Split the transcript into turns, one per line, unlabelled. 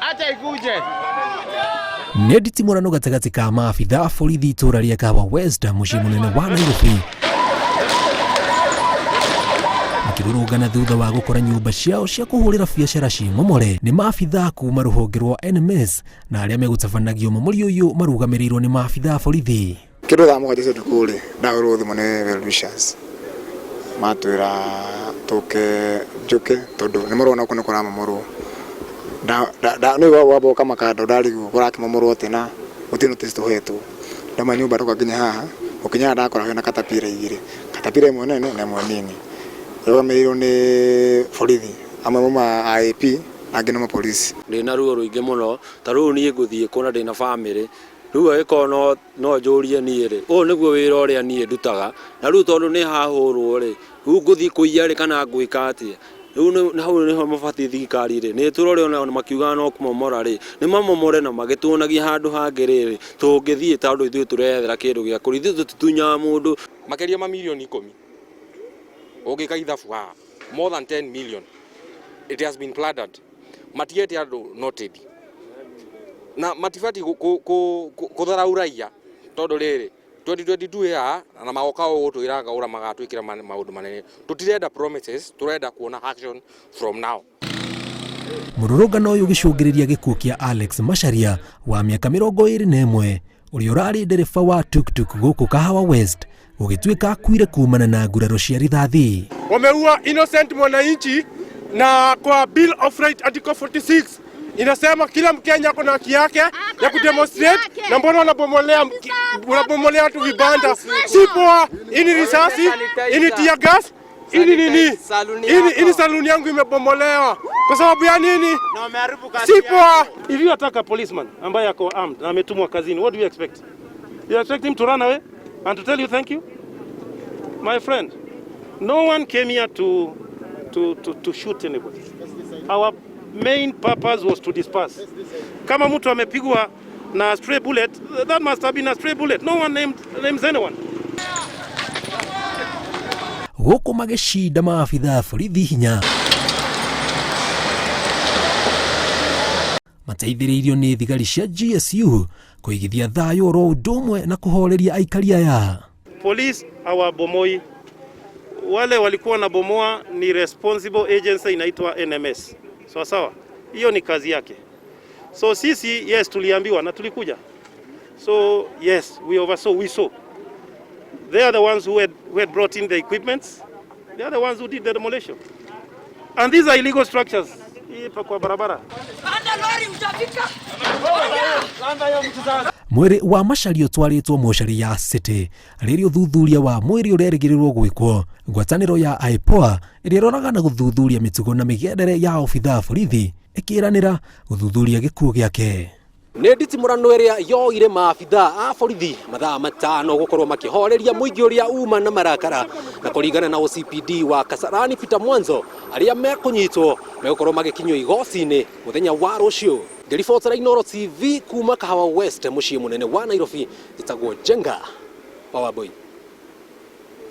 Acha ikuje.
Nĩ nditimũrano gatagatĩ ka maabitha a borithi itũra rĩa Kahawa West mũciĩ mũnene wa Nairobi makĩrũrũngana thutha wa gũkora nyũmba ciao cia kũhũrĩra biacara ciĩ momore nĩ maabitha kuma rũhonge rwa NMS na arĩa megũtabanagia ũmomori ũyũ marũgamĩrĩirwo nĩ maabitha a borithi.
Kĩndũ thaa 7 cia ũtukũ rĩ, ndahũrĩrwo thimũ nĩ well wishers matwĩra tũke njũke tondũ nĩ marona gũkũ nĩ kũramomorwo. Nĩ wamba ũkamaka tondũ ndarigwo kũrakĩmomorwo atĩa na gũtirĩ notice tũhetwo. Ndauma nyũmba ndoka nginya haha, gũkinya haha ndakora hena katapira igĩrĩ, katapira ĩmwe nene na ĩmwe nini. Ĩrũgamĩrĩirwo nĩ borithi, amwe mauma IAP angĩ nĩ mapolisi.
Ndĩna ruo rũingĩ mũno, ta rĩu niĩ ngũthiĩ kũ na ndĩna bamĩrĩ, rĩu angĩkorwo no no njũrie niĩ rĩ, ũyũ nĩguo wĩra ũrĩa niĩ ndutaga, na rĩu tondũ nĩ hahũrwo rĩ, rĩu ngũthiĩ kũiya rĩ kana ngwĩka atĩa? Rĩu hau nĩho mabatiĩ thirikari rĩ, nĩ ĩtũrore ona makiugaga no kũmomora rĩ, nĩ mamomore na magĩtuonagie handũ hangĩ rĩrĩ, tũngĩthiĩ tondũ ithuĩ tũreyethera kĩndũ gĩa kũrĩa, ithuĩ tũtitunyaga mũndũ.
Makĩria ma mirioni 10 ũngĩka ithabu haha more than 10 million it has been plundered matigete andũ noted na matibatiĩ kũtharau raia tondũ rĩrĩ 2022 ĩ haha na magoka o gũtwĩraga ũrĩa magatwĩkĩra maũndũ manene. Tũtirenda promises, tũrenda kuona action from now.
Mũrũrũngano ũyũ ũgĩcũngĩrĩria gĩkuũ kĩa Alex Macharia wa mĩaka 21 ũrĩa ũrarĩ ndereba wa tuktuk gũkũ Kahawa West gũgĩtuĩka akuire kumana na nguraro cia rithathi.
Wameua innocent mwananchi na kwa Bill of Right Article 46 inasema kila Mkenya ako na haki yake ya kudemonstrate, na mbona wanabomolea watu vibanda? Si poa. Hii ni risasi, hii ni tear gas, hii ni nini? Hii ni saluni yangu imebomolewa kwa sababu ya nini? Si poa.
If you attack a policeman ambaye ako armed na ametumwa kazini, what do you expect? You expect him to run away and to tell you thank you? My friend, no one came here to shoot anybody. Our main purpose was to disperse. Kama mtu amepigwa na stray bullet, that must have been a stray bullet. No one names anyone.
Gũkũ magĩcinda maabitha a borithi hinya mateithĩrĩirio nĩ thigari cia GSU kũigithia thayũ oro ũndũ ũmwe na kũhoreria aikari aya.
Police hawabomoi, wale walikuwa na bomoa ni responsible agency inaitwa NMS. Sawa sawa, hiyo ni kazi yake. So sisi yes, tuliambiwa na tulikuja. So yes, we oversaw, we saw. They are the ones who had brought in the equipments. They are the ones who did the demolition. And these are illegal structures. Hii kwa barabara.
Mwĩrĩ wa Macharia ũtwarĩtwo mocarĩ ya City rĩrĩa ũthuthuria wa mwĩrĩ ũrerĩgĩrĩrwo gwĩkwo. Ngwatanĩro ya IPOA ĩrĩa ĩroraga na gũthuthuria mĩtugo na mĩgendere ya obitha a borithi ĩkĩranĩra gũthuthuria gĩkuũ gĩake.
Nĩ nditimũrano ĩrĩa yoire maabitha a borithi mathaa 5 gũkorwo makĩhoreria mũingĩ ũrĩa uma na marakara, na kũringana na OCPD wa Kasarani Peter Mwanzo, arĩa mekũnyitwo megũkorwo magĩkinyio igooti-inĩ mũthenya wa rũciũ. Ngĩribotera Inooro TV kuma Kahawa West mũciĩ mũnene wa Nairobi, njĩtagwo Njenga wa Wambui.